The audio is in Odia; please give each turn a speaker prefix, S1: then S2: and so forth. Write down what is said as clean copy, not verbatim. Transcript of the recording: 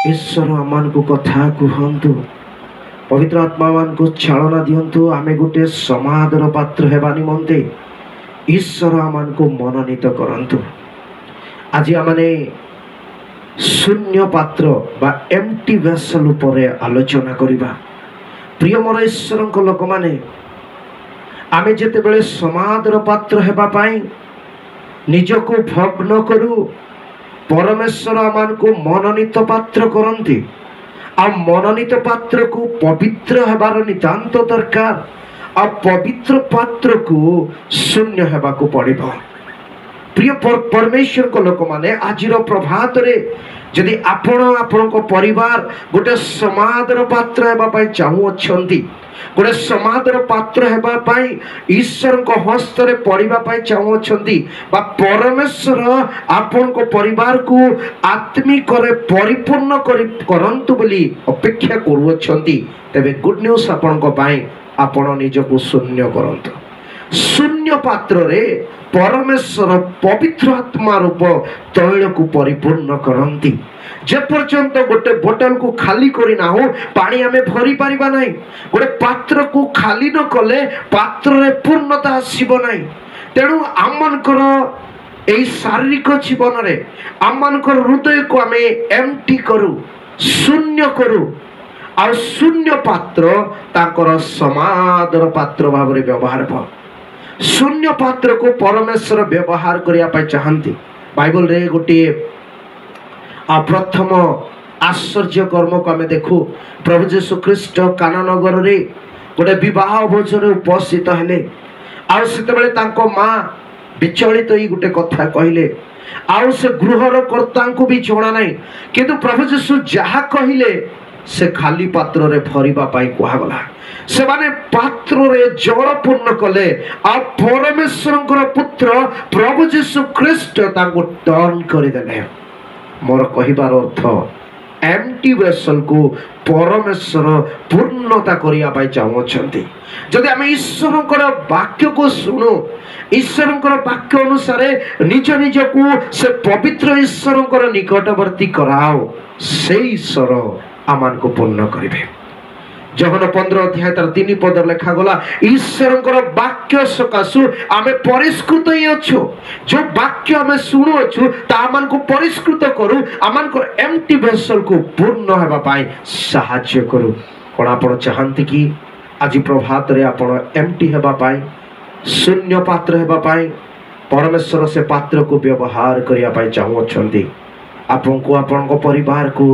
S1: ଈଶ୍ୱର ଆମମାନଙ୍କୁ କଥା କୁହନ୍ତୁ, ପବିତ୍ର ଆତ୍ମାମାନଙ୍କୁ ଚାଳନା ଦିଅନ୍ତୁ। ଆମେ ଗୋଟେ ସମାଦର ପାତ୍ର ହେବା ନିମନ୍ତେ ଈଶ୍ୱର ଆମମାନଙ୍କୁ ମନୋନୀତ କରନ୍ତୁ। ଆଜି ଆମେ ଶୂନ୍ୟ ପାତ୍ର ବା ଏମ୍ଟି ଭେସଲ ଉପରେ ଆଲୋଚନା କରିବା। ପ୍ରିୟ ମୋର ଈଶ୍ୱରଙ୍କ ଲୋକମାନେ, ଆମେ ଯେତେବେଳେ ସମାଦର ପାତ୍ର ହେବା ପାଇଁ ନିଜକୁ ଭଗ୍ନ କରୁ, ପରମେଶ୍ୱର ଆମମାନଙ୍କୁ ମନୋନୀତ ପାତ୍ର କରନ୍ତି। ଆଉ ମନୋନୀତ ପାତ୍ରକୁ ପବିତ୍ର ହେବାର ନିତାନ୍ତ ଦରକାର, ଆଉ ପବିତ୍ର ପାତ୍ରକୁ ଶୂନ୍ୟ ହେବାକୁ ପଡ଼ିବ। ପ୍ରିୟ ପରମେଶ୍ୱରଙ୍କ ଲୋକମାନେ, ଆଜିର ପ୍ରଭାତରେ ଯଦି ଆପଣ ଆପଣଙ୍କ ପରିବାର ଗୋଟେ ସମାଦର ପାତ୍ର ହେବା ପାଇଁ ଚାହୁଁଅଛନ୍ତି, ଗୋଟେ ସମାଦର ପାତ୍ର ହେବା ପାଇଁ ଈଶ୍ୱରଙ୍କ ହସ୍ତରେ ପଡ଼ିବା ପାଇଁ ଚାହୁଁଅଛନ୍ତି, ବା ପରମେଶ୍ୱର ଆପଣଙ୍କ ପରିବାରକୁ ଆତ୍ମିକରେ ପରିପୂର୍ଣ୍ଣ କରି କରନ୍ତୁ ବୋଲି ଅପେକ୍ଷା କରୁଅଛନ୍ତି, ତେବେ ଗୁଡ୍ ନ୍ୟୁଜ୍ ଆପଣଙ୍କ ପାଇଁ, ଆପଣ ନିଜକୁ ଶୂନ୍ୟ କରନ୍ତୁ। ଶୂନ୍ୟ ପାତ୍ରରେ ପରମେଶ୍ୱର ପବିତ୍ର ଆତ୍ମା ରୂପ ତୈଳକୁ ପରିପୂର୍ଣ୍ଣ କରନ୍ତି। ଯେପର୍ଯ୍ୟନ୍ତ ଗୋଟେ ବୋଟଲକୁ ଖାଲି କରିନାହୁଁ, ପାଣି ଆମେ ଭରି ପାରିବା ନାହିଁ। ଗୋଟେ ପାତ୍ରକୁ ଖାଲି ନ କଲେ ପାତ୍ରରେ ପୂର୍ଣ୍ଣତା ଆସିବ ନାହିଁ। ତେଣୁ ଆମମାନଙ୍କର ଏଇ ଶାରୀରିକ ଜୀବନରେ ଆମମାନଙ୍କର ହୃଦୟକୁ ଆମେ ଏମ୍ଟି କରୁ, ଶୂନ୍ୟ କରୁ, ଆଉ ଶୂନ୍ୟ ପାତ୍ର ତାଙ୍କର ସମାଦର ପାତ୍ର ଭାବରେ ବ୍ୟବହାର ହେବ। ଶୂନ୍ୟ ପାତ୍ରକୁ ପରମେଶ୍ୱର ବ୍ୟବହାର କରିବା ପାଇଁ ଚାହାନ୍ତି। ବାଇବଲରେ ଗୋଟିଏ ପ୍ରଥମ ଆଶ୍ଚର୍ଯ୍ୟ କର୍ମକୁ ଆମେ ଦେଖୁ। ପ୍ରଭୁ ଯୀଶୁ ଖ୍ରୀଷ୍ଟ କାନା ନଗରରେ ଗୋଟେ ବିବାହ ଭୋଜନରେ ଉପସ୍ଥିତ ହେଲେ, ଆଉ ସେତେବେଳେ ତାଙ୍କ ମା ବିଚଳିତ ହେଇ ଗୋଟେ କଥା କହିଲେ, ଆଉ ସେ ଗୃହର କର୍ତ୍ତାଙ୍କୁ ବି ଜଣା ନାହିଁ, କିନ୍ତୁ ପ୍ରଭୁ ଯୀଶୁ ଯାହା କହିଲେ ସେ ଖାଲି ପାତ୍ରରେ ଭରିବା ପାଇଁ କୁହାଗଲା। ସେମାନେ ପାତ୍ରରେ ଜଳ ପୂର୍ଣ୍ଣ କଲେ, ଆଉ ପରମେଶ୍ୱରଙ୍କର ପୁତ୍ର ପ୍ରଭୁ ଯୀଶୁ ଖ୍ରୀଷ୍ଟ ତାଙ୍କୁ ଟର୍ନ କରିଦେଲେ। ମୋର କହିବାର ଅର୍ଥ, ଏମ୍ଟି ଭେସଲକୁ ପରମେଶ୍ୱର ପୂର୍ଣ୍ଣତା କରିବା ପାଇଁ ଚାହୁଁଅଛନ୍ତି। ଯଦି ଆମେ ଈଶ୍ୱରଙ୍କର ବାକ୍ୟକୁ ଶୁଣୁ, ଈଶ୍ୱରଙ୍କର ବାକ୍ୟ ଅନୁସାରେ ନିଜ ନିଜକୁ ସେ ପବିତ୍ର ଈଶ୍ୱରଙ୍କର ନିକଟବର୍ତ୍ତୀ କରାଉ, ସେଇ ଈଶ୍ୱର ଆମମାନଙ୍କୁ ପୂର୍ଣ୍ଣ କରିବେ। ଯୋହନ 15 ଅଧ୍ୟାୟ ତାର 3 ପଦ ଲେଖାଗଲା, ଈଶ୍ୱରଙ୍କର ବାକ୍ୟ ସକାଶୁ ଆମେ ପରିଷ୍କୃତ ହିଁ ଅଛୁ। ଯୋଉ ବାକ୍ୟ ଆମେ ଶୁଣୁଅଛୁ ତା ଆମମାନଙ୍କୁ ପରିଷ୍କୃତ କରୁ, ଆମମାନଙ୍କର ଏମ୍ଟି ଭେସଲକୁ ପୂର୍ଣ୍ଣ ହେବା ପାଇଁ ସାହାଯ୍ୟ କରୁ। କ'ଣ ଆପଣ ଚାହାନ୍ତି କି ଆଜି ପ୍ରଭାତରେ ଆପଣ ଏମ୍ଟି ହେବା ପାଇଁ, ଶୂନ୍ୟ ପାତ୍ର ହେବା ପାଇଁ ପରମେଶ୍ୱର ସେ ପାତ୍ରକୁ ବ୍ୟବହାର କରିବା ପାଇଁ ଚାହୁଁଅଛନ୍ତି? ଆପଣଙ୍କୁ, ଆପଣଙ୍କ ପରିବାରକୁ